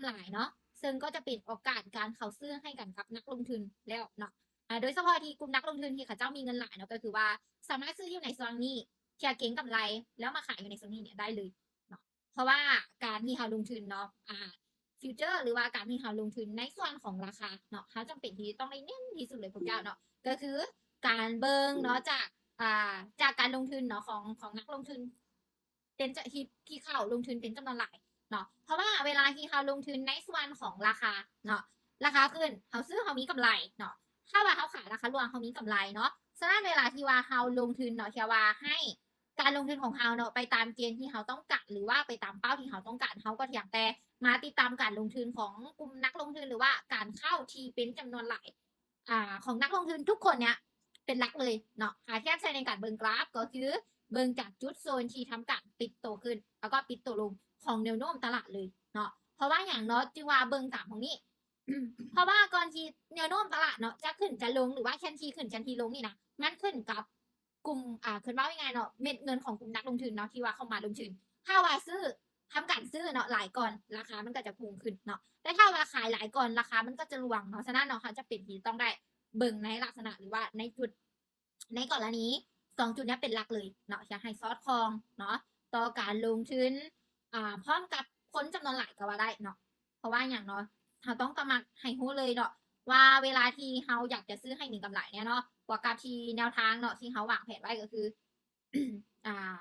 ຫຼາຍເນາະ ເຊິ່ງກໍຈະເປັນໂອກາດການເຂົ້າຊື້ໃຫ້ກັນກັບນັກລົງທຶນແລ້ວເນາະ. ອາ ໂດຍສະເພາະທີ່ກຸ່ມນັກລົງທຶນທີ່ເຂົາເຈົ້າມີເງິນຫຼາຍເນາະ ກໍຄືວ່າສາມາດຊື້ຢູ່ໃນຊ່ວງນີ້ ເທື່ອເກັງກຳໄລ ແລ້ວມາຂາຍຢູ່ໃນຊ່ວງນີ້ເນຍໄດ້ເລີຍເນາະ. ເພາະວ່າການທີ່ເຮົາລົງທຶນເນາະ ອາ future ຫຼືວ່າການທີ່ເຮົາລົງທຶນໃນສ່ວນຂອງລາຄາເນາະ ເຮົາຈຳເປັນທີ່ຕ້ອງໄດ້ເນັ້ນທີ່ສຸດເລີຍພວກເຈົ້າເນາະ ກໍຄືການເບິ່ງເນາະ ຈາກ ອາ ຈາກການລົງທຶນເນາະ ຂອງ ຂອງນັກລົງທຶນ ເປັນຈະ ທີ່ ທີ່ເຂົ້າລົງທຶນເປັນຈຳນວນຫຼາຍເນາະ. ເພາະວ່າເວລາທີ່ເຮົາລົງທຶນໃນສ່ວນຂອງລາຄາເນາະ ລາຄາຂຶ້ນ ເຮົາຊື້ ເຮົາມີກຳໄລເນາະ ຖ້າວ່າເຮົາຂາຍລາຄາລ່ວງ ເຮົາມີກຳໄລເນາະ. ສະນັ້ນເວລາທີ່ວ່າເຮົາລົງທຶນເນາະ ເທື່ອວ່າໃຫ້ການລົງທຶນຂອງເຮົາເນາະ ໄປຕາມເກນທີ່ເຮົາຕ້ອງການ ຫຼືວ່າໄປຕາມເປົ້າທີ່ເຮົາຕ້ອງການ ເຮົາກໍພຽງແຕ່ມາຕິດຕາມການລົງທຶນຂອງກຸ່ມນັກລົງທຶນ ຫຼືວ່າການເຂົ້າທີ່ເປັນຈຳນວນຫຼາຍ ອາ ຂອງນັກລົງທຶນທຸກຄົນເນຍເປັນຫຼັກເລີຍເນາະ. ຖ້າທຽບໃສ່ໃນການເບິ່ງກຣາຟ ກໍຄືເບິ່ງຈາກຈຸດໂຊນທີ່ທຳການປິດໂຕຂຶ້ນ ແລ້ວກໍປິດໂຕລົງຂອງແນວໂນ້ມຕະຫຼາດເລີຍເນາະ. ເພາະວ່າຫຍັງເນາະ ຈຶ່ງວ່າເບິ່ງຕາມພວກນີ້? ເພາະວ່າກ່ອນທີ່ແນວໂນ້ມຕະຫຼາດເນາະ ຈະຂຶ້ນຈະລົງ ຫຼືວ່າເຄື່ອນທີ່ຂຶ້ນເຄື່ອນທີ່ລົງນີ້ນະ ມັນຂຶ້ນກັບກຸ່ມ ອາ ເອີ້ນເວົ້າງ່າຍໆເນາະ ເມັດເງິນຂອງກຸ່ມນັກລົງທຶນເນາະ ທີ່ວ່າເຂົ້າມາລົງທຶນ. ຖ້າວ່າຊື້ ທຳການຊື້ເນາະ ຫຼາຍກ່ອນ ລາຄາມັນກໍຈະພຸ່ງຂຶ້ນເນາະ ແຕ່ຖ້າວ່າຂາຍຫຼາຍກ່ອນ ລາຄາມັນກໍຈະລ່ວງເນາະ. ສະນັ້ນເນາະ ເຮົາຈຳເປັນທີ່ຕ້ອງໄດ້ເບິ່ງໃນລັກສະນະ ຫຼືວ່າໃນຈຸດ ໃນກໍລະນີສອງຈຸດເນຍເປັນຫຼັກເລີຍເນາະ ຢາກໃຫ້ສອດຄ່ອງເນາະ ຕໍ່ການລົງທຶນ ອາ ພ້ອມກັບຄົນຈຳນວນຫຼາຍກໍວ່າໄດ້ເນາະ. ເພາະວ່າຫຍັງເນາະ ເຮົາຕ້ອງຕະໝັກໃຫ້ຮູ້ເລີຍເນາະ ວ່າເວລາທີ່ເຮົາຢາກຈະຊື້ໃຫ້ມີກຳໄລເນຍເນາະ ບວກກັບທີ່ແນວທາງເນາະ ທີ່ເຮົາວາງແຜນໄວ້ກໍຄື ອາ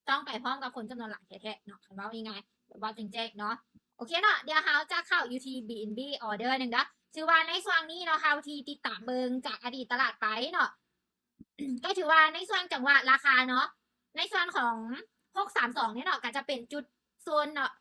ຕ້ອງໄປພ້ອມກັບຄົນຈຳນວນຫຼາຍແທ້ໆເນາະ ຄັນເວົ້າງ່າຍໆ ແບບເວົ້າແຈ້ງໆເນາະ. ໂອເຄເນາະ ດຽວເຮົາຈະເຂົ້າຢູ່ທີ່ BNB order ໜຶ່ງເດີ້. ຖືວ່າໃນຊ່ວງນີ້ເນາະ ເຮົາທີ່ຕິດຕາມເບິ່ງຈາກອະດີດຕະຫຼາດໄປເນາະ ກໍຖືວ່າໃນຊ່ວງຈັງຫວະລາຄາເນາະ ໃນສ່ວນຂອງຫົກສາມສອງນີ້ເນາະ ກໍຈະເປັນຈຸດໂຊນເນາະ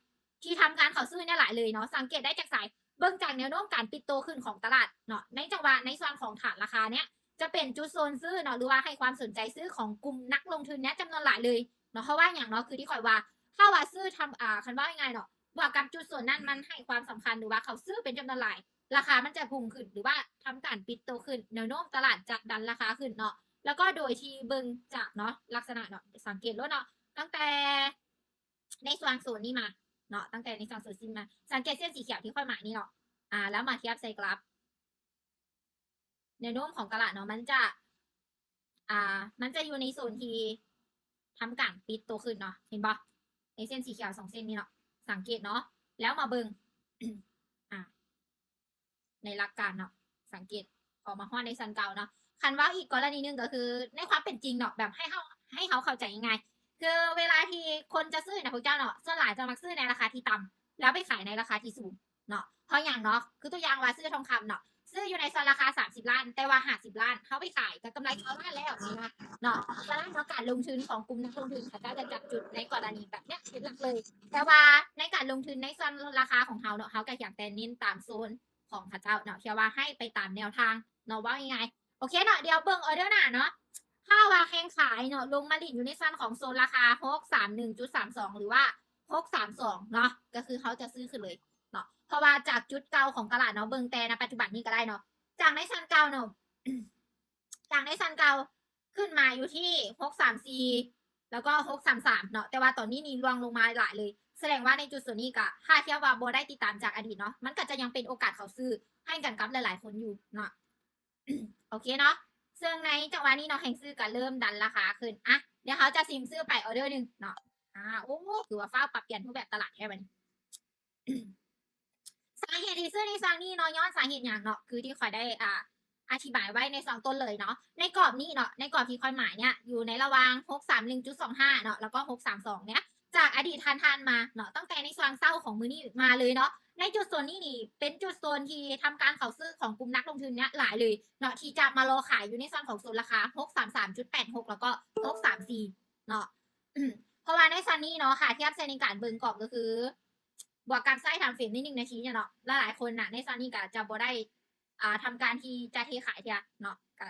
ທີ່ທຳການເຂົ້າຊື້ເນຍຫຼາຍເລີຍເນາະ. ສັງເກດໄດ້ຈາກໃສ? ເບິ່ງຈາກແນວໂນ້ມການປິດໂຕຂຶ້ນຂອງຕະຫຼາດເນາະ ໃນຈັງຫວະໃນສ່ວນຂອງຖານລາຄາເນຍ ຈະເປັນຈຸດໂຊນຊື້ເນາະ ຫຼືວ່າໃຫ້ຄວາມສົນໃຈຊື້ຂອງກຸ່ມນັກລົງທຶນເນຍຈຳນວນຫຼາຍເລີຍເນາະ. ເພາະວ່າຫຍັງເນາະ? ຄືທີ່ຂ້ອຍວ່າ ຖ້າວ່າຊື້ທຳ ອາ ຄັນເວົ້າງ່າຍໆເນາະ ບວກກັບຈຸດໂຊນນັ້ນ ມັນໃຫ້ຄວາມສຳຄັນ ຫຼືວ່າເຂົາຊື້ເປັນຈຳນວນຫຼາຍ ລາຄາມັນຈະພຸ່ງຂຶ້ນ ຫຼືວ່າທຳການປິດໂຕຂຶ້ນ ແນວໂນ້ມຕະຫຼາດຈະດັນລາຄາຂຶ້ນເນາະ. ແລ້ວກໍໂດຍທີ່ເບິ່ງຈາກເນາະ ລັກສະນະເນາະ ສັງເກດໂລດເນາະ ຕັ້ງແຕ່ ໃນຊ່ວງໂຊນນີ້ມາເນາະ ຕັ້ງແຕ່ໃນຊ່ວງໂຊນນີ້ມາ ສັງເກດເສັ້ນສີຂຽວທີ່ຂ້ອຍໝາຍນີ້ເນາະ ອາ ແລ້ວມາທຽບໃສ່ກຣາຟ ແນວໂນ້ມຂອງຕະຫຼາດເນາະ ມັນຈະ ອາ ມັນຈະຢູ່ໃນໂຊນທີ່ທຳການປິດໂຕຂຶ້ນເນາະ ເຫັນບໍ່? ໃນເສັ້ນສີຂຽວສອງເສັ້ນນີ້ເນາະ ສັງເກດເນາະ ແລ້ວມາເບິ່ງ ອາ ໃນຫຼັກການເນາະ ສັງເກດ ພໍມາຮອດໃນຊັ້ນເກົ່າເນາະ. ຄັນເວົ້າອີກກໍລະນີໜຶ່ງກໍຄື ໃນຄວາມເປັນຈິງເນາະ ແບບໃຫ້ເຮົາ ໃຫ້ເຮົາເຂົ້າໃຈງ່າຍໆ ຄືເວລາທີ່ຄົນຈະຊື້ນະ ພວກເຈົ້າເນາະ ສ່ວນຫຼາຍຈະມັກຊື້ໃນລາຄາທີ່ຕ່ຳ ແລ້ວໄປຂາຍໃນລາຄາທີ່ສູງເນາະ. ເພາະຫຍັງເນາະ? ຄືຕົວຢ່າງວ່າຊື້ທອງຄຳເນາະ ຊື້ຢູ່ໃນສ່ວນລາຄາສາມສິບລ້ານ ແຕ່ວ່າຫ້າສິບລ້ານ ເຮົາໄປຂາຍກໍກຳໄລຊາວລ້ານແລ້ວນີ້ນະເນາະ. ສະນັ້ນເນາະ ການລົງທຶນຂອງກຸ່ມນັກລົງທຶນ ເຂົາເຈົ້າຈະຈັບຈຸດໃນກໍລະນີແບບເນີ້ຍເປັນຫຼັກເລີຍ. ແຕ່ວ່າໃນການລົງທຶນໃນສ່ວນລາຄາຂອງເຮົາເນາະ ເຮົາກໍພຽງແຕ່ເນັ້ນຕາມໂຊນ ຂອງເຂົາເຈົ້າເນາະ ທີ່ວ່າໃຫ້ໄປຕາມແນວທາງເນາະ ເວົ້າງ່າຍໆ. ໂອເຄເນາະ ດຽວເບິ່ງອອເດີໜ້າເນາະ. ຖ້າວ່າແຮງຂາຍເນາະ ລົງມາຫຼິ້ນຢູ່ໃນຊັ້ນຂອງໂຊນລາຄາຫົກສາມໜຶ່ງຈຸດສາມສອງ ຫຼືວ່າຫົກສາມສອງເນາະ ກໍຄືເຮົາຈະຊື້ຂຶ້ນເລີຍເນາະ. ເພາະວ່າຈາກຈຸດເກົ່າຂອງຕະຫຼາດເນາະ ເບິ່ງແຕ່ນະປັດຈຸບັນນີ້ກໍໄດ້ເນາະ ຈາກໃນຊັ້ນເກົ່າເນາະ ຈາກໃນຊັ້ນເກົ່າ ຂຶ້ນມາຢູ່ທີ່ຫົກສາມສີ່ ແລ້ວກໍຫົກສາມສາມເນາະ ແຕ່ວ່າຕອນນີ້ນີ້ລ່ວງລົງມາຫຼາຍເລີຍ. ສະແດງວ່າໃນຈຸດໂຊນນີ້ກະ ຖ້າທຽບວ່າບໍ່ໄດ້ຕິດຕາມຈາກອະດີດເນາະ ມັນກະຈະຍັງເປັນໂອກາດເຂົ້າຊື້ໃຫ້ກັນກັບຫຼາຍໆຄົນຢູ່ເນາະ. ໂອເຄເນາະ ເຊິ່ງໃນຈັງຫວະນີ້ເນາະ ແຮງຊື້ກະເລີ່ມດັນລາຄາຂຶ້ນ. ອະ ດຽວເຮົາຈະຊິມຊື້ໄປອອເດີໜຶ່ງເນາະ. ອາ ໂອ້ ຄືວ່າຟ້າວປັບປ່ຽນຮູບແບບຕະຫຼາດແທ້ບັດນີ້. ສາເຫດທີ່ຊື້ໃນຊ່ວງນີ້ເນາະ ຍ້ອນສາເຫດຫຍັງເນາະ? ຄືທີ່ຂ້ອຍໄດ້ ອາ ອະທິບາຍໄວ້ໃນຊ່ວງຕົ້ນເລີຍເນາະ ໃນກອບນີ້ເນາະ ໃນກອບທີ່ຂ້ອຍໝາຍເນຍ ຢູ່ໃນລະຫວ່າງຫົກສາມໜຶ່ງຈຸດສອງຫ້າເນາະ ແລ້ວກໍຫົກສາມສອງເນຍ ຈາກອະດີດຜ່ານໆມາເນາະ ຕັ້ງແຕ່ໃນຊ່ວງເຊົ້າຂອງມື້ນີ້ມາເລີຍເນາະ ໃນຈຸດໂຊນນີ້ນີ້ ເປັນຈຸດໂຊນທີ່ທຳການເຂົ້າຊື້ຂອງກຸ່ມນັກລົງທຶນເນຍຫຼາຍເລີຍເນາະ ທີ່ຈະມາລໍຂາຍຢູ່ໃນສ່ວນຂອງໂຊນລາຄາຫົກສາມສາມຈຸດແປດຫົກ ແລ້ວກໍຫົກສາມສີ່ເນາະ. ເພາະວ່າໃນຊ່ວງນີ້ເນາະ ຖ້າທຽບໃສ່ໃນການເບິ່ງກອບກໍຄື ບວກກັບໃຊ້ທາມເຟຣມໃນໜຶ່ງນາທີເນຍເນາະ ຫຼາຍໆຄົນນະ ໃນຊ່ວງນີ້ກໍຈະບໍ່ໄດ້ ອ່າ ທຳການທີ່ຈະເທຂາຍເທື່ອເນາະ ກໍ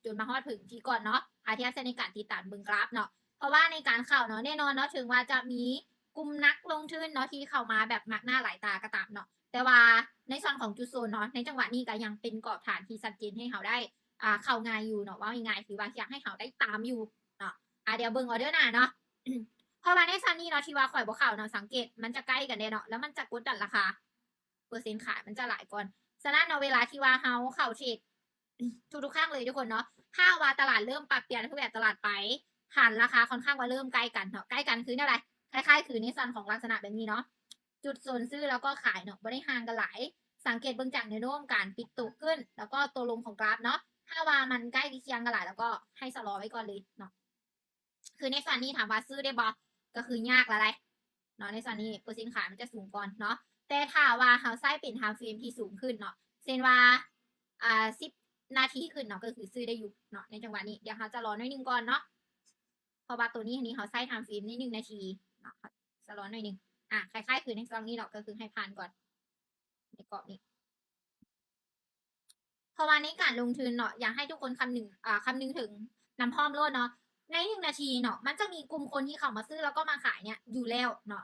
ຈົນມາຮອດເຖິງທີ່ກ່ອນເນາະ ຖ້າທຽບໃສ່ໃນການຕິດຕາມເບິ່ງກຣາຟເນາະ. ເພາະວ່າໃນການເຂົ້າເນາະ ແນ່ນອນເນາະ ເຖິງວ່າຈະມີກຸ່ມນັກລົງທຶນເນາະ ທີ່ເຂົ້າມາແບບມາກໜ້າຫຼາຍຕາກໍຕາມເນາະ ແຕ່ວ່າໃນສ່ວນຂອງຈຸດໂຊນເນາະ ໃນຈັງຫວະນີ້ກໍຍັງເປັນກອບຖານທີ່ຊັດເຈນໃຫ້ເຮົາໄດ້ ອ່າ ເຂົ້າງ່າຍຢູ່ເນາະ ເວົ້າງ່າຍໆ ຄືວ່າຢາກໃຫ້ເຮົາໄດ້ຕາມຢູ່ເນາະ. ອາ ດຽວເບິ່ງອອເດີໜ້າເນາະ. ເພາະວ່າໃນຊັ້ນນີ້ເນາະ ທີ່ວ່າຂ້ອຍບໍ່ເຂົ້າເນາະ ສັງເກດມັນຈະໃກ້ກັນເດ້ເນາະ ແລ້ວມັນຈະກົດດັນລາຄາ ເປີເຊັນຂາຍມັນຈະຫຼາຍກ່ອນ. ສະນັ້ນເນາະ ເວລາທີ່ວ່າເຮົາເຂົ້າເທຣດ ທຸກໆຄັ້ງເລີຍທຸກຄົນເນາະ ຖ້າວ່າຕະຫຼາດເລີ່ມປັບປ່ຽນຮູບແບບຕະຫຼາດໄປ ຖານລາຄາຄ່ອນຂ້າງວ່າເລີ່ມໃກ້ກັນເນາະ ໃກ້ກັນຄືແນວໃດ? ຄ້າຍໆຄືໃນສ່ວນຂອງລັກສະນະແບບນີ້ເນາະ ຈຸດໂຊນຊື້ແລ້ວກໍຂາຍເນາະ ບໍ່ໄດ້ຫ່າງກັນຫຼາຍ. ສັງເກດເບິ່ງຈາກແນວໂນ້ມການປິດໂຕຂຶ້ນ ແລ້ວກໍໂຕລົງຂອງກຣາຟເນາະ ຖ້າວ່າມັນໃກ້ຄຽງກັນຫຼາຍ ແລ້ວກໍໃຫ້ຊະລໍໄວ້ກ່ອນເລີຍເນາະ. ຄືໃນສ່ວນນີ້ຖາມວ່າຊື້ໄດ້ບໍ່? ກໍຄືຍາກລະໄດ໋ເນາະ ໃນສ່ວນນີ້ເປີເຊັນຂາຍມັນຈະສູງກ່ອນເນາະ. ແຕ່ຖ້າວ່າເຮົາໃຊ້ເປັນທາມເຟຣມທີ່ສູງຂຶ້ນເນາະ ເຊັ່ນວ່າ ອ່າ ສິບນາທີຂຶ້ນເນາະ ກໍຄືຊື້ໄດ້ຢູ່ເນາະ ໃນຈັງຫວະນີ້. ດຽວເຮົາຈະລໍໜ້ອຍໜຶ່ງກ່ອນເນາະ ເພາະວ່າໂຕນີ້ ນີ້ເຮົາໃຊ້ທາມເຟຣມໃນໜຶ່ງນາທີເນາະ ຈະລໍໜ້ອຍໜຶ່ງ. ອາ ຄ້າຍໆຄືໃນຊ່ວງນີ້ເນາະ ກໍຄືໃຫ້ຜ່ານກ່ອນ ໃນກອບນີ້. ເພາະວ່າໃນການລົງທຶນເນາະ ຢາກໃຫ້ທຸກຄົນຄຳນຶງ ອ່າ ຄຳນຶງເຖິງນຳພ້ອມໂລດເນາະ ໃນໜຶ່ງນາທີເນາະ ມັນຈະມີກຸ່ມຄົນທີ່ເຂົ້າມາຊື້ ແລ້ວກໍມາຂາຍເນຍຢູ່ແລ້ວເນາະ.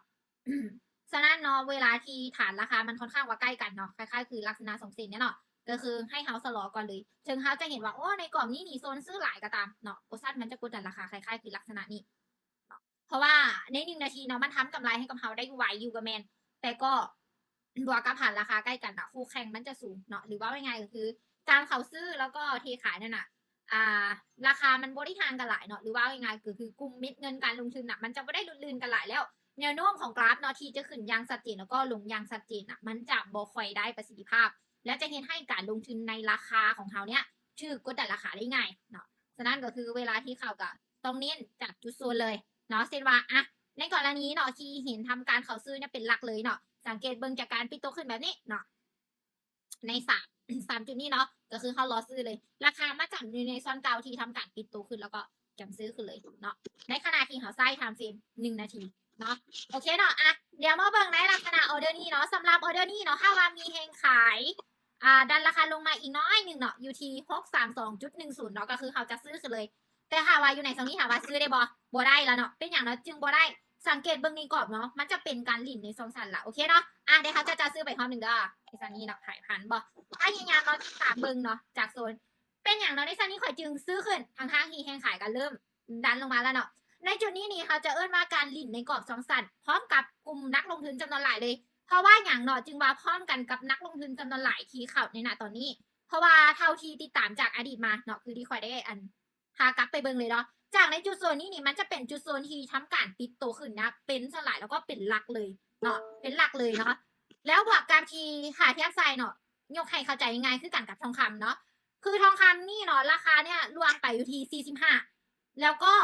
ສະນັ້ນເນາະ ເວລາທີ່ຖານລາຄາມັນຄ່ອນຂ້າງວ່າໃກ້ກັນເນາະ ຄ້າຍໆຄືລັກສະນະສອງເສັ້ນເນຍເນາະ ກໍຄືໃຫ້ເຮົາຊະລໍກ່ອນເລີຍ. ເຖິງເຮົາຈະເຫັນວ່າ ໂອ້ ໃນກອບນີ້ນີ້ໂຊນຊື້ຫຼາຍກໍຕາມເນາະ ບໍ່ຊັ້ນມັນຈະກົດດັນລາຄາ ຄ້າຍໆຄືລັກສະນະນີ້ເນາະ. ເພາະວ່າໃນໜຶ່ງນາທີເນາະ ມັນທຳກຳໄລໃຫ້ກັບເຮົາໄດ້ໄວຢູ່ ກໍແມ່ນ ແຕ່ກໍ ບວກກັບຖານລາຄາໃກ້ກັນນະ ຄູ່ແຂ່ງມັນຈະສູງເນາະ ຫຼືເວົ້າງ່າຍໆກໍຄືການເຂົ້າຊື້ ແລ້ວກໍເທຂາຍນັ້ນນະ ອ່າ ລາຄາມັນບໍ່ໄດ້ຫ່າງກັນຫຼາຍເນາະ ຫຼືເວົ້າງ່າຍໆກໍຄືກຸ່ມເມັດເງິນການລົງທຶນນະ ມັນຈະບໍ່ໄດ້ລຸດລື່ນກັນຫຼາຍແລ້ວ. ແນວໂນ້ມຂອງກຣາຟເນາະ ທີ່ຈະຂຶ້ນຢ່າງຊັດເຈນ ແລ້ວກໍລົງຢ່າງຊັດເຈນນະ ມັນຈະບໍ່ຄ່ອຍໄດ້ປະສິດທິພາບ ແລະ ຈະເຮັດໃຫ້ການລົງທຶນໃນລາຄາຂອງເຮົາເນຍ ຖືກກົດດັນລາຄາໄດ້ງ່າຍເນາະ. ສະນັ້ນກໍຄືເວລາທີ່ເຂົ້າກໍຕ້ອງເນັ້ນຈາກຈຸດໂຊນເລີຍເນາະ ເຊັ່ນວ່າ ອະ ໃນກໍລະນີເນາະ ທີ່ເຫັນທຳການເຂົ້າຊື້ເນຍເປັນຫຼັກເລີຍເນາະ ສັງເກດເບິ່ງຈາກການປິດໂຕຂຶ້ນແບບນີ້ເນາະ ໃນສາມ ສາມຈຸດນີ້ເນາະ ກໍຄືເຮົາລໍຊື້ເລີຍ ລາຄາມາຈຳຢູ່ໃນສ່ວນເກົ່າທີ່ທຳການປິດໂຕຂຶ້ນ ແລ້ວກໍກຳຊື້ຂຶ້ນເລີຍເນາະ ໃນຂະນະທີ່ເຮົາໃຊ້ທາມເຟຣມໜຶ່ງນາທີເນາະ. ໂອເຄເນາະ ອະ ດຽວມາເບິ່ງໃນລັກສະນະອໍເດີນີ້ເນາະ ສຳລັບອໍເດີນີ້ເນາະ ຖ້າວ່າມີແຮງຂາຍ ອ່າ ດັນລາຄາລົງມາອີກໜ້ອຍໜຶ່ງເນາະ ຢູ່ທີ່ຫົກສາມສອງຈຸດໜຶ່ງສູນເນາະ ກໍຄືເຮົາຈະຊື້ຂຶ້ນເລີຍ. ແຕ່ຖ້າວ່າຢູ່ໃນຊ່ອງນີ້ ຖາມວ່າຊື້ໄດ້ບໍ່? ບໍ່ໄດ້ລະເນາະ. ເປັນຫຍັງເນາະຈຶ່ງບໍ່ໄດ້? ສັງເກດເບິ່ງໃນກອບເນາະ ມັນຈະເປັນການຫຼິ້ນໃນຊ່ອງສັ້ນລະ. ໂອເຄເນາະ ອາ ດຽວເຮົາຈະ ຈະຊື້ໄປຮອບໜຶ່ງເດີ. ໃນຊັ້ນນີ້ເນາະ ຂາຍຜ່ານບໍ່? ພະຍາຍາມເນາະ ຕິດຕາມເບິ່ງເນາະ ຈາກໂຊນ. ເປັນຫຍັງເນາະ ໃນຊັ້ນນີ້ຂ້ອຍຈຶ່ງຊື້ຂຶ້ນ ທັງໆທີ່ແຮງຂາຍກໍເລີ່ມດັນລົງມາແລ້ວເນາະ. ໃນຈຸດນີ້ນີ້ ເຮົາຈະເອີ້ນວ່າການຫຼິ້ນໃນກອບຊ່ອງສັ້ນ ພ້ອມກັບກຸ່ມນັກລົງທຶນຈຳນວນຫຼາຍເລີຍ. ເພາະວ່າຫຍັງເນາະ ຈຶ່ງວ່າພ້ອມກັນກັບນັກລົງທຶນຈຳນວນຫຼາຍທີ່ເຂົ້າໃນນະຕອນນີ້? ເພາະວ່າເທົ່າທີ່ຕິດຕາມຈາກອະດີດມາເນາະ ຄືທີ່ຂ້ອຍໄດ້ ອັນ ພາກັບໄປເບິ່ງເລີຍເນາະ ຈາກໃນຈຸດໂຊນນີ້ນີ້ ມັນຈະເປັນຈຸດໂຊນທີ່ທຳການປິດໂຕຂຶ້ນນະ ເປັນສ່ວນຫຼາຍ ແລ້ວກໍເປັນຫຼັກເລີຍເນາະ ເປັນຫຼັກເລີຍເນາະ. ແລ້ວບວກກັບທີ່ຖ້າທຽບໃສ່ເນາະ ຍົກໃຫ້ເຂົ້າໃຈງ່າຍໆ ຄືກັນກັບທອງຄຳເນາະ ຄືທອງຄຳນີ້ເນາະ ລາຄາເນຍລ່ວງໄປຢູ່ທີ່ສີ່ສິບຫ້າ ແລ້ວກໍ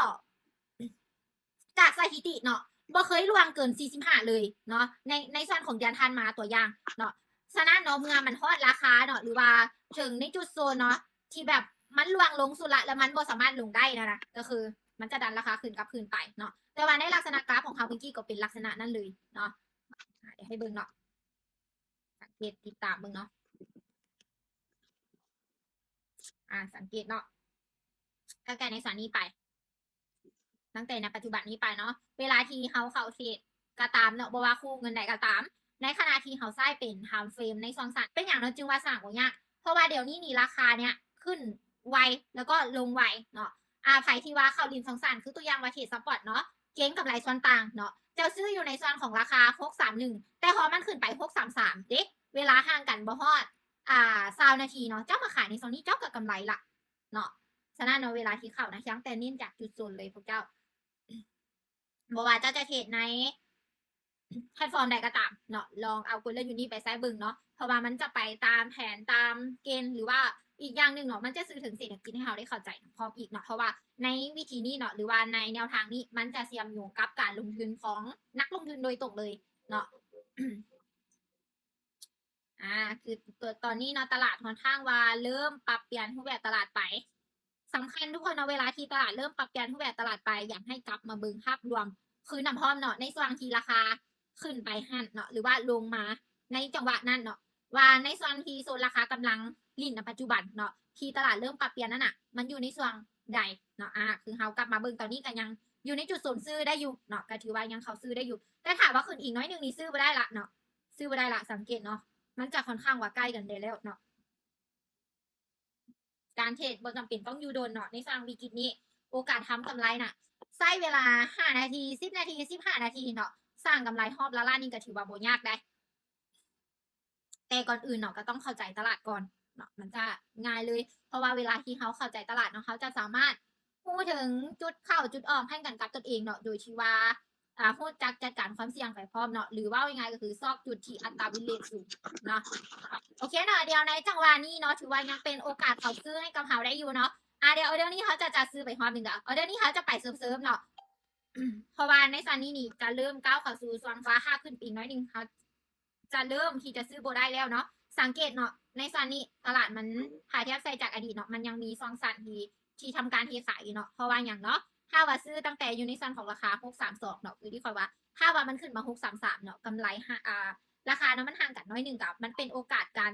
ຈາກສະຖິຕິເນາະ ບໍ່ເຄີຍລ່ວງເກີນສີ່ສິບຫ້າເລີຍເນາະ ໃນ ໃນສ່ວນຂອງເດືອນຜ່ານມາຕົວຢ່າງເນາະ. ສະນັ້ນເນາະ ເມື່ອມັນຮອດລາຄາເນາະ ຫຼືວ່າເຖິງໃນຈຸດໂຊນເນາະ ທີ່ແບບມັນລ່ວງລົງສຸດລະ ແລ້ວມັນບໍ່ສາມາດລົງໄດ້ນະນະ ກໍຄືມັນຈະດັນລາຄາຂຶ້ນກັບຄືນໄປເນາະ. ແຕ່ວ່າໃນລັກສະນະກຣາຟຂອງເຮົາເມື່ອກີ້ກໍເປັນລັກສະນະນັ້ນເລີຍເນາະ. ອາ ດຽວໃຫ້ເບິ່ງເນາະ ສັງເກດຕິດຕາມເບິ່ງເນາະ ອາ ສັງເກດເນາະ ຕັ້ງແຕ່ໃນສ່ວນນີ້ໄປ ຕັ້ງແຕ່ໃນປັດຈຸບັນນີ້ໄປເນາະ ເວລາທີ່ເຮົາເຂົ້າເທຣດກໍຕາມເນາະ ບໍ່ວ່າຄູ່ເງິນໃດກໍຕາມ ໃນຂະນະທີ່ເຮົາໃຊ້ເປັນທາມເຟຣມໃນຊ່ວງສັ້ນ ເປັນຫຍັງເນາະຈຶ່ງວ່າສ້າງບໍ່ຍາກ? ເພາະວ່າດຽວນີ້ນີ້ລາຄາເນຍຂຶ້ນໄວ ແລ້ວກໍລົງໄວເນາະ. ອາ ໃຜທີ່ວ່າເຂົ້າຫຼິ້ນຊ່ອງສັ້ນ ຄືຕົວຢ່າງວ່າເທຣດສະປອດເນາະ ເກັງກຳໄລສ່ວນຕ່າງເນາະ ເຈົ້າຊື້ຢູ່ໃນສ່ວນຂອງລາຄາຫົກສາມໜຶ່ງ ແຕ່ພໍມັນຂຶ້ນໄປຫົກສາມສາມເດ້ ເວລາຫ່າງກັນບໍ່ຮອດ ອ່າ ຊາວນາທີເນາະ ເຈົ້າມາຂາຍໃນຊ່ວງນີ້ ເຈົ້າກໍກຳໄລລະ ເນາະ. ສະນັ້ນເນາະ ເວລາທີ່ເຂົ້ານະ ພຽງແຕ່ເນັ້ນຈາກຈຸດໂຊນເລີຍພວກເຈົ້າ ບໍ່ວ່າເຈົ້າຈະເທຣດໃນແພລດຟອມໃດກໍຕາມເນາະ ລອງເອົາກົນເລື່ອນຢູ່ນີ້ໄປໃຊ້ເບິ່ງເນາະ ເພາະວ່າມັນຈະໄປຕາມແຜນ ຕາມເກນ ຫຼືວ່າອີກຢ່າງໜຶ່ງເນາະ ມັນຈະສື່ເຖິງເສດຖະກິດໃຫ້ເຮົາໄດ້ເຂົ້າໃຈນຳພ້ອມອີກເນາະ ເພາະວ່າໃນວິທີນີ້ເນາະ ຫຼືວ່າໃນແນວທາງນີ້ ມັນຈະເຊື່ອມໂຍງກັບການລົງທຶນຂອງນັກລົງທຶນໂດຍຕົງເລີຍເນາະ. ອາ ຄືຕົວ ຕອນນີ້ເນາະ ຕະຫຼາດຂ້ອນຂ້າງວ່າເລີ່ມປັບປ່ຽນຮູບແບບຕະຫຼາດໄປ ສຳຄັນທຸກຄົນເນາະ ເວລາທີ່ຕະຫຼາດເລີ່ມປັບປ່ຽນຮູບແບບຕະຫຼາດໄປ ຢາກໃຫ້ກັບມາເບິ່ງພາບລວມ ຄືນຳພ້ອມເນາະ ໃນຊ່ວງທີ່ລາຄາຂຶ້ນໄປຫັ້ນເນາະ ຫຼືວ່າລົງມາໃນຈັງຫວະນັ້ນເນາະ ວ່າໃນຊ່ວງທີ່ໂຊນລາຄາກຳລັງຫຼິ້ນນະປັດຈຸບັນເນາະ ທີ່ຕະຫຼາດເລີ່ມປັບປ່ຽນນັ້ນນະ ມັນຢູ່ໃນຊ່ວງໃດເນາະ. ອາ ຄືເຮົາກັບມາເບິ່ງຕອນນີ້ກໍຍັງຢູ່ໃນຈຸດໂຊນຊື້ໄດ້ຢູ່ເນາະ ກໍຖືວ່າຍັງເຂົ້າຊື້ໄດ້ຢູ່ ແຕ່ຖ້າວ່າຂຶ້ນອີກໜ້ອຍໜຶ່ງນີ້ຊື້ບໍ່ໄດ້ລະເນາະ ຊື້ບໍ່ໄດ້ລະ ສັງເກດເນາະ ມັນຈະຂ້ອນຂ້າງວ່າໃກ້ກັນໄດ້ແລ້ວເນາະ. ການເທຣດບໍ່ຈຳເປັນຕ້ອງຢູ່ດົນເນາະ ໃນຊ່ວງວິກິດນີ້ ໂອກາດທຳກຳໄລນະ ໃຊ້ເວລາຫ້ານາທີ ສິບນາທີ ສິບຫ້ານາທີເນາະ ສ້າງກຳໄລຮອບລະລ້ານນີ້ກໍຖືວ່າບໍ່ຍາກໄດ໋. ແຕ່ກ່ອນອື່ນເນາະ ກໍຕ້ອງເຂົ້າໃຈຕະຫຼາດກ່ອນເນາະ ມັນຈະງ່າຍເລີຍ ເພາະວ່າເວລາທີ່ເຮົາເຂົ້າໃຈຕະຫຼາດເນາະ ເຮົາຈະສາມາດຮູ້ເຖິງຈຸດເຂົ້າຈຸດອອກໃຫ້ກັນກັບຕົນເອງເນາະ ໂດຍທີ່ວ່າ ອ່າ ຮູ້ຈັກຈັດການຄວາມສ່ຽງໄປພ້ອມເນາະ ຫຼືເວົ້າງ່າຍໆ ກໍຄືຊອກຈຸດທີ່ອັດຕາວິນເຣດສູງເນາະ. ໂອເຄເນາະ ດຽວໃນຈັງຫວະນີ້ເນາະ ຖືວ່າຍັງເປັນໂອກາດເຂົ້າຊື້ໃຫ້ກັບເຮົາໄດ້ຢູ່ເນາະ. ອ່າ ດຽວອໍເດີນີ້ເຮົາຈະ ຈະຊື້ໄປຮອບໜຶ່ງເດີ ອໍເດີນີ້ເຮົາຈະໄປເສີບໆເນາະ ເພາະວ່າໃນຊ່ວງນີ້ນີ້ຈະເລີ່ມກ້າວເຂົ້າສູ່ຊ່ວງຟ້າຂາຂຶ້ນໄປອີກໜ້ອຍໜຶ່ງ ເຮົາ ຈະເລີ່ມທີ່ຈະຊື້ບໍ່ໄດ້ແລ້ວເນາະ. ສັງເກດເນາະ ໃນຊ່ວງນີ້ຕະຫຼາດມັນ ຖ້າທຽບໃສ່ຈາກອະດີດເນາະ ມັນຍັງມີຊ່ອງສັ້ນທີ່ ທີ່ທຳການເທຂາຍຢູ່ເນາະ. ເພາະວ່າຫຍັງເນາະ ຖ້າວ່າຊື້ຕັ້ງແຕ່ຢູ່ໃນສ່ວນຂອງລາຄາຫົກສາມສອງເນາະ ຄືທີ່ຂ້ອຍວ່າ ຖ້າວ່າມັນຂຶ້ນມາຫົກສາມສາມເນາະ ກຳໄລຫາ ອ່າ ລາຄາເນາະ ມັນຫ່າງກັນໜ້ອຍໜຶ່ງ ກໍມັນເປັນໂອກາດການ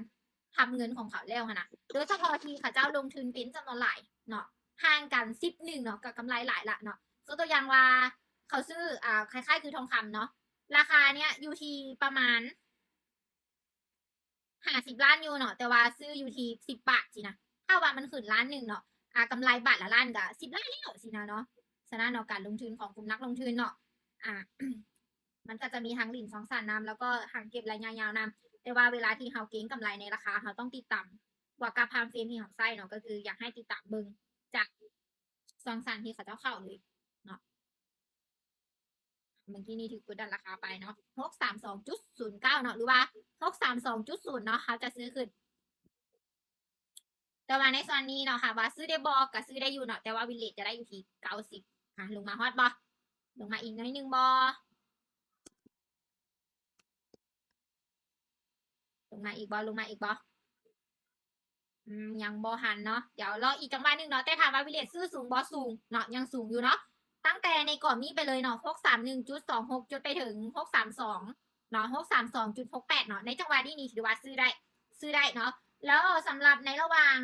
ທຳເງິນຂອງເຂົາແລ້ວຫັ້ນນະ ໂດຍສະເພາະທີ່ເຂົາເຈົ້າລົງທຶນເປັນຈຳນວນຫຼາຍເນາະ ຫ່າງກັນສິບໜຶ່ງເນາະ ກໍກຳໄລຫຼາຍລະເນາະ. ຍົກຕົວຢ່າງວ່າ ເຂົາຊື້ ອ່າ ຄ້າຍໆຄືທອງຄຳເນາະ ລາຄາເນີ້ຍຢູ່ທີ່ປະມານຫ້າສິບລ້ານຢູ່ເນາະ ແຕ່ວ່າຊື້ຢູ່ທີ່ສິບບາດຊີ້ນະ ຖ້າວ່າມັນຂຶ້ນລ້ານໜຶ່ງເນາະ ອ່າ ກຳໄລບາດລະລ້ານກໍສິບລ້ານແລ້ວຊີ້ນະເນາະ. ສະນັ້ນເນາະ ການລົງທຶນຂອງກຸ່ມນັກລົງທຶນເນາະ ອ່າ ມັນກໍຈະມີທັງຫຼິ້ນຊ່ອງສັ້ນນຳ ແລ້ວກໍທັງເກັບໄລຍະຍາວນຳ ແຕ່ວ່າເວລາທີ່ເຮົາເກັງກຳໄລໃນລາຄາ ເຮົາຕ້ອງຕິດຕາມ ບວກກັບທາມເຟຣມທີ່ເຮົາໃຊ້ເນາະ ກໍຄືຢາກໃຫ້ຕິດຕາມເບິ່ງຈາກຊ່ອງສັ້ນທີ່ເຂົາເຈົ້າເຂົ້າເລີຍເນາະ. ເມື່ອກີ້ນີ້ຖືກກົດດັນລາຄາໄປເນາະ ຫົກສາມສອງຈຸດສູນເກົ້າເນາະ ຫຼືວ່າຫົກສາມສອງຈຸດສູນເນາະ ເຮົາຈະຊື້ຂຶ້ນ ແຕ່ວ່າໃນສ່ວນນີ້ເນາະ ຖາມວ່າຊື້ໄດ້ບໍ່ ກໍຊື້ໄດ້ຢູ່ເນາະ ແຕ່ວ່າວິນເຣດຈະໄດ້ຢູ່ທີ່ເກົ້າສິບ. ອ່າ ລົງມາຮອດບໍ່? ລົງມາອີກໜ້ອຍໜຶ່ງບໍ່? ລົງມາອີກບໍ່? ລົງມາອີກບໍ່? ອືມ ຍັງບໍ່ທັນເນາະ ດຽວລໍອີກຈັງຫວະໜຶ່ງເນາະ. ແຕ່ຖາມວ່າວິນເຣດຊື້ສູງບໍ່? ສູງເນາະ ຍັງສູງຢູ່ເນາະ. ຕັ້ງແຕ່ໃນກອບນີ້ໄປເລີຍເນາະ ຫົກສາມໜຶ່ງຈຸດສອງຫົກ ຈົນໄປເຖິງຫົກສາມສອງເນາະ ຫົກສາມສອງຈຸດຫົກແປດເນາະ ໃນຈັງຫວະນີ້ນີ້ຖືວ່າຊື້ໄດ້ ຊື້ໄດ້ເນາະ. ແລ້ວສຳລັບໃນລະຫວ່າງ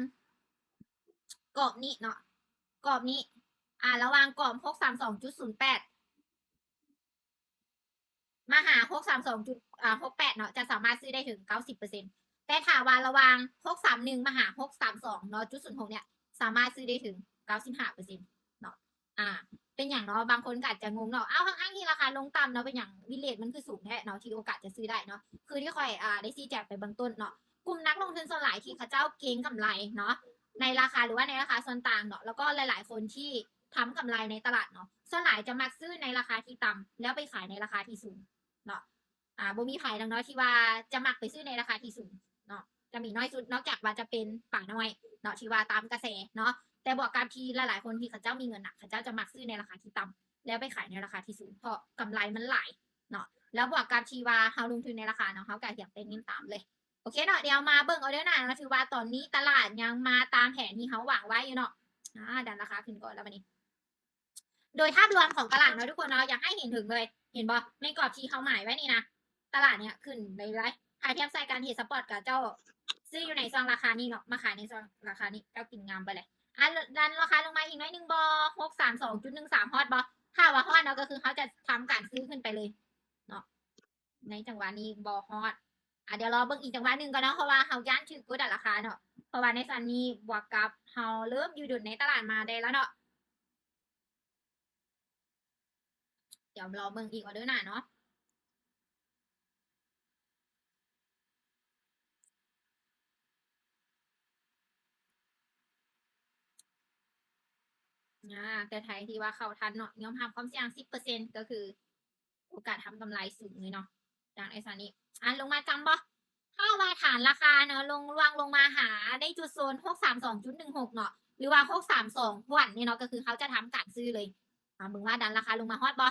ກອບນີ້ເນາະ ກອບນີ້ ອ່າ ລະຫວ່າງກອບຫົກສາມສອງຈຸດສູນແປດ ມາຫາຫົກສາມສອງຈຸດ ອ່າ ຫົກແປດເນາະ ຈະສາມາດຊື້ໄດ້ເຖິງເກົ້າສິບເປີເຊັນ ແຕ່ຖ້າວ່າລະຫວ່າງຫົກສາມໜຶ່ງມາຫາຫົກສາມສອງເນາະ ຈຸດສູນຫົກເນີ້ຍ ສາມາດຊື້ໄດ້ເຖິງເກົ້າສິບຫ້າເປີເຊັນເນາະ. ອ່າ ເປັນຫຍັງເນາະ ບາງຄົນກໍອາດຈະງົງເນາະ ອ້າວ ທັງໆທີ່ລາຄາລົງຕ່ຳເນາະ ເປັນຫຍັງວິນເຣດມັນຄືສູງແທ້ເນາະ ທີ່ໂອກາດຈະຊື້ໄດ້ເນາະ ຄືທີ່ຂ້ອຍ ອ່າ ໄດ້ຊີ້ແຈງໄປເບື້ອງຕົ້ນເນາະ. ກຸ່ມນັກລົງທຶນສ່ວນຫຼາຍທີ່ເຂົາເຈົ້າເກັງກຳໄລເນາະ ໃນລາຄາ ຫຼືວ່າໃນລາຄາສ່ວນຕ່າງເນາະ ແລ້ວກໍຫຼາຍໆຄົນທີ່ທຳກຳໄລໃນຕະຫຼາດເນາະ ສ່ວນຫຼາຍຈະມັກຊື້ໃນລາຄາທີ່ຕ່ຳ ແລ້ວໄປຂາຍໃນລາຄາທີ່ສູງເນາະ. ອ່າ ບໍ່ມີໃຜດອກເນາະ ທີ່ວ່າຈະມັກໄປຊື້ໃນລາຄາທີ່ສູງເນາະ ຈະມີໜ້ອຍສຸດ ນອກຈາກວ່າຈະເປັນປານ້ອຍເນາະ ທີ່ວ່າຕາມກະແສເນາະ. ແຕ່ບວກກັບທີ່ຫຼາຍໆຄົນທີ່ເຂົາເຈົ້າມີເງິນນະ ເຂົາເຈົ້າຈະມັກຊື້ໃນລາຄາທີ່ຕ່ຳ ແລ້ວໄປຂາຍໃນລາຄາທີ່ສູງ ເພາະກຳໄລມັນຫຼາຍເນາະ. ແລ້ວບວກກັບທີ່ວ່າເຮົາລົງທຶນໃນລາຄາເນາະ ເຮົາກໍຮຽນແຕ່ງເງິນຕາມເລີຍ. ໂອເຄເນາະ ດຽວມາເບິ່ງອໍເດີໜ້າເນາະ ຖືວ່າຕອນນີ້ຕະຫຼາດຍັງມາຕາມແຜນທີ່ເຮົາວາງໄວ້ຢູ່ເນາະ. ອ່າ ດັນລາຄາຂຶ້ນກ່ອນແລ້ວບັດນີ້ ໂດຍພາບລວມຂອງຕະຫຼາດເນາະທຸກຄົນເນາະ ຢາກໃຫ້ເຫັນເຖິງເລີຍ ເຫັນບໍ່ ໃນກອບທີ່ເຮົາໝາຍໄວ້ນີ້ນະ ຕະຫຼາດເນີ້ຍຂຶ້ນໄດ້ຫຼາຍ. ຖ້າທຽບໃສ່ກັນເຫັນສະປອດກະເຈົ້າຊື້ຢູ່ໃນຊ່ວງລາຄານີ້ເນາະ ມາຂາຍໃນຊ່ວງລາຄານີ້ ເຈົ້າກິນງາມໄປເລີຍ. ອ່າ ດັນລາຄາລົງມາອີກໜ້ອຍໜຶ່ງບໍ່? ຫົກສາມສອງຈຸດໜຶ່ງສາມຮອດບໍ່? ຖ້າວ່າຮອດເນາະ ກໍຄືເຮົາຈະທຳການຊື້ຂຶ້ນໄປເລີຍເນາະ. ໃນຈັງຫວະນີ້ບໍ່ຮອດ. ອ່າ ດຽວລໍເບິ່ງອີກຈັງຫວະໜຶ່ງກ່ອນເນາະ ເພາະວ່າເຮົາຢ້ານຖືກກົດດັນລາຄາເນາະ ເພາະວ່າໃນຕອນນີ້ບວກກັບເຮົາເລີ່ມຢູ່ດົນໃນຕະຫຼາດມາໄດ້ແລ້ວເນາະ. ດຽວລໍເບິ່ງອີກອໍເດີໜ້າເນາະ. ອ່າ ແຕ່ໃຜທີ່ວ່າເຂົ້າທັນເນາະ ຍອມຮັບຄວາມສ່ຽງສິບເປີເຊັນ ກໍຄື ໂອກາດທຳກຳໄລສູງເລີຍເນາະ ຈາກໃນສ່ວນນີ້. ອ່າ ລົງມາຈຳບໍ່? ຖ້າວ່າຖານລາຄາເນາະ ລົງ ລ່ວງລົງມາຫາໃນຈຸດໂຊນຫົກສາມສອງຈຸດໜຶ່ງຫົກເນາະ ຫຼືວ່າຫົກສາມສອງຫວນນີ້ເນາະ ກໍຄືເຮົາຈະທຳການຊື້ເລີຍ. ອ່າ ເບິ່ງວ່າດັນລາຄາລົງມາຮອດບໍ່?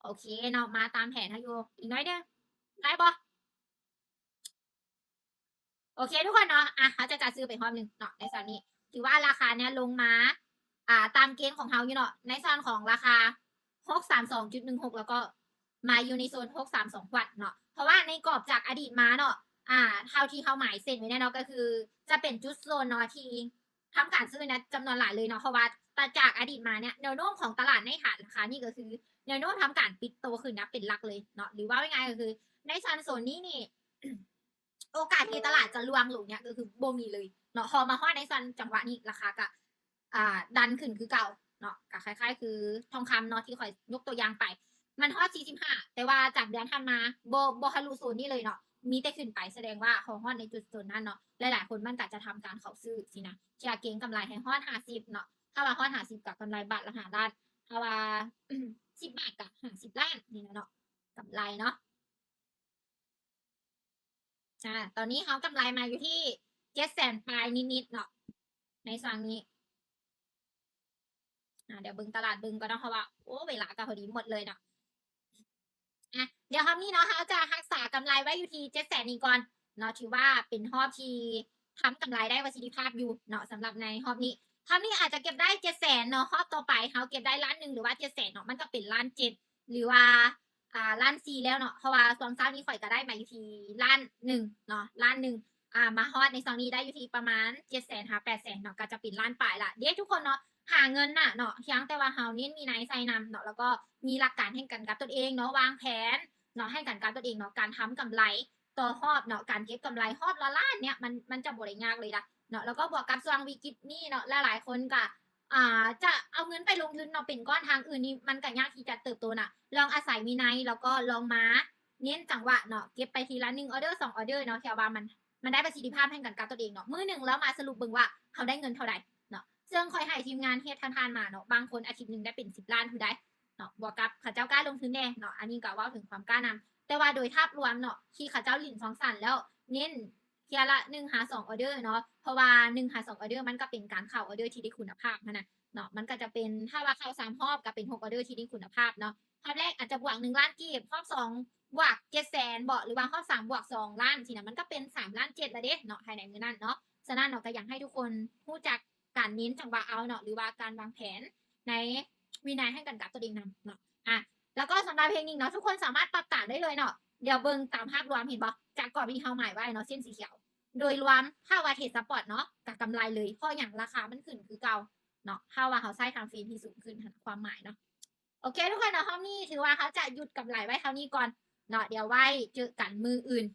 ໂອເຄເນາະ ມາຕາມແຜນເຮົາຢູ່. ອີກໜ້ອຍເດີ ໄດ້ບໍ່? ໂອເຄທຸກຄົນເນາະ ອ່ະ ເຮົາຈະ ຈະຊື້ໄປຮອບໜຶ່ງເນາະ ໃນສ່ວນນີ້ ຖືວ່າລາຄາເນີ້ຍລົງມາ ອ່າ ຕາມເກນຂອງເຮົາຢູ່ເນາະ ໃນສ່ວນຂອງລາຄາຫົກສາມສອງຈຸດໜຶ່ງຫົກ ແລ້ວກໍມາຢູ່ໃນໂຊນຫົກສາມສອງຫວັດເນາະ ເພາະວ່າໃນກອບຈາກອະດີດມາເນາະ ອ່າ ເທົ່າທີ່ເຮົາໝາຍເສັ້ນໄວ້ແນ່ເນາະ ກໍຄືຈະເປັນຈຸດໂຊນເນາະ ທີ່ ທຳການຊື້ນະ ຈຳນວນຫຼາຍເລີຍເນາະ ເພາະວ່າ ຕາ ຈາກອະດີດມາເນີ້ຍ ແນວໂນ້ມຂອງຕະຫຼາດໃນຖານລາຄານີ້ກໍຄື ແນວໂນ້ມທຳການປິດໂຕຂຶ້ນນະ ເປັນຫຼັກເລີຍເນາະ ຫຼືເວົ້າງ່າຍໆກໍຄື ໃນຊັ້ນໂຊນນີ້ນີ້ ໂອກາດທີ່ຕະຫຼາດຈະລ່ວງລົງເນີ້ຍ ກໍຄືບໍ່ມີເລີຍເນາະ ພໍມາຮອດໃນຊັ້ນຈັງຫວະນີ້ ລາຄາກະ ອ່າ ດັນຂຶ້ນຄືເກົ່າ ເນາະ ກໍຄ້າຍໆຄືທອງຄຳເນາະ ທີ່ຂ້ອຍຍົກຕົວຢ່າງໄປ ມັນຮອດສີ່ສິບຫ້າ ແຕ່ວ່າຈາກເດືອນຜ່ານມາບໍ່ ບໍ່ທະລຸໂຊນນີ້ເລີຍເນາະ ມີແຕ່ຂຶ້ນໄປ ສະແດງວ່າເຮົາຮອດໃນຈຸດໂຊນນັ້ນເນາະ ຫຼາຍໆຄົນມັນກໍຈະທຳການເຂົ້າຊື້ຊີ້ນະ ເພື່ອເກັງກຳໄລໃຫ້ຮອດຫ້າສິບເນາະ ຖ້າວ່າຮອດຫ້າສິບກໍກຳໄລບາດລະຫ້າລ້ານ ຖ້າວ່າສິບບາດກໍຫ້າສິບລ້ານນີ້ນະເນາະ ກຳໄລເນາະ. ອາ ຕອນນີ້ເຮົາກຳໄລມາຢູ່ທີ່ເຈັດແສນປາຍນິດໆເນາະ ໃນຊ່ວງນີ້ ອາ ດຽວເບິ່ງຕະຫຼາດເບິ່ງກ່ອນເນາະ ເພາະວ່າ ໂອ້ ເວລາກໍພໍດີໝົດເລີຍເນາະ. ອາ ດຽວຮອບນີ້ເນາະ ເຮົາຈະຮັກສາກຳໄລໄວ້ຢູ່ທີ່ເຈັດແສນນີ້ກ່ອນເນາະ ຖືວ່າເປັນຮອບທີ່ທຳກຳໄລໄດ້ປະສິດທິພາບຢູ່ເນາະ ສຳລັບໃນຮອບນີ້ ຮອບນີ້ອາດຈະເກັບໄດ້ເຈັດແສນເນາະ ຮອບຕໍ່ໄປເຮົາເກັບໄດ້ລ້ານໜຶ່ງ ຫຼືວ່າເຈັດແສນເນາະ ມັນກໍເປັນລ້ານເຈັດ ຫຼືວ່າ ອ່າ ລ້ານສີ່ແລ້ວເນາະ ເພາະວ່າຊ່ວງເຊົ້ານີ້ຂ້ອຍກໍໄດ້ມາຢູ່ທີ່ລ້ານໜຶ່ງເນາະ ລ້ານໜຶ່ງ ອ່າ ມາຮອດໃນຊ່ວງນີ້ໄດ້ຢູ່ທີ່ປະມານເຈັດແສນຫາແປດແສນເນາະ ກໍຈະເປັນລ້ານປາຍລະເດ້ທຸກຄົນເນາະ. ຫາເງິນນະເນາະ ພຽງແຕ່ວ່າເຮົາເນັ້ນມີໄນໃສ່ນຳເນາະ ແລ້ວກໍມີຫຼັກການແຫ່ງການກັບຕົນເອງເນາະ ວາງແຜນເນາະ ແຫ່ງການກັບຕົນເອງເນາະ ການທຳກຳໄລຕໍ່ຮອບເນາະ ການເກັບກຳໄລຮອບລະລ້ານເນຍ ມັນ ມັນຈະບໍ່ໄດ້ຍາກເລີຍລະເນາະ ແລ້ວກໍບວກກັບຊ່ວງວິກິດນີ້ເນາະ ຫຼາຍໆຄົນກໍ ອ່າ ຈະເອົາເງິນໄປລົງທຶນເນາະ ເປັນກ້ອນທາງອື່ນນີ້ ມັນກໍຍາກທີ່ຈະເຕີບໂຕນະ ລອງອາໄສວິໄນ ແລ້ວກໍລອງມາເນັ້ນຈັງຫວະເນາະ ເກັບໄປທີລະໜຶ່ງອໍເດີ ສອງອໍເດີເນາະ ທີ່ວ່າມັນ ມັນໄດ້ປະສິດທິພາບແຫ່ງການກັບຕົວເອງເນາະ ມື້ໜຶ່ງແລ້ວມາສະຫຼຸບເບິ່ງວ່າເຮົາໄດ້ເງິນເທົ່າໃດເນາະ ເຊິ່ງຂ້ອຍໃຫ້ທີມງານເຮັດຜ່ານໆມາເນາະ ບາງຄົນອາທິດໜຶ່ງໄດ້ເປັນສິບລ້ານພຸ້ນໃດເນາະ ບວກກັບເຂົາເຈົ້າກ້າລົງທຶນແດ່ເນາະ ອັນນີ້ກໍເວົ້າເຖິງຄວາມກ້ານຳ ແຕ່ວ່າໂດຍພາບລວມເນາະ ທີ່ເຂົາເຈົ້າຫຼິ້ນຊອງສັ້ນແລ້ວ ເນັ້ນເທື່ອລະໜຶ່ງຫາສອງອໍເດີເນາະ ເພາະວ່າໜຶ່ງຫາສອງອໍເດີ ມັນກໍເປັນການເຂົ້າອໍເດີທີ່ໄດ້ຄຸນນະພາບຫັ້ນນະເນາະ ມັນກໍຈະເປັນ ຖ້າວ່າເຂົ້າສາມຮອບ ກໍເປັນຫົກອໍເດີທີ່ໄດ້ຄຸນນະພາບເນາະ ຮອບແລກອາດຈະບວກໜຶ່ງລ້ານກີບ ຮອບສອງບວກເຈັດແສນເບາະ ຫຼືວ່າຮອບສາມບວກສອງລ້ານຊີ້ນະ ມັນກໍເປັນສາມລ້ານເຈັດລະເດ້ເນາະ ພາຍໃນມື້ນັ້ນເນາະ. ສະນັ້ນເນາະ ກໍຢາກໃຫ້ທຸກຄົນຮູ້ຈັກການເນັ້ນຈັງຫວະເອົາເນາະ ຫຼືວ່າການວາງແຜນໃນວິໄນໃຫ້ກັນກັບຕົວເອງນຳເນາະ. ອາ ແລ້ວກໍສຳລັບເທກນິກເນາະ ທຸກຄົນສາມາດປັບຕາມໄດ້ເລີຍເນາະ. ດຽວເບິ່ງຕາມພາບລວມ ເຫັນບໍ່ ຈາກກອບທີ່ເຮົາໝາຍໄວ້ເນາະ ເສັ້ນສີຂຽວ ໂດຍລວມ ຖ້າວ່າເທຣດສະປອດເນາະ ກໍກຳໄລເລີຍ ເພາະຫຍັງ ລາຄາມັນຂຶ້ນຄືເກົ່າເນາະ ຖ້າວ່າເຮົາໃຊ້ທາມເຟຣມທີ່ສູງຂຶ້ນຫັ້ນ ຄວາມໝາຍເນາະ. ໂອເຄທຸກຄົນເນາະ ຮອບນີ້ຖືວ່າເຮົາຈະຢຸດກຳໄລໄວ້ເທົ່ານີ້ກ່ອນເນາະ ດຽວໄວ້ເຈີກັນມື້ອື່ນ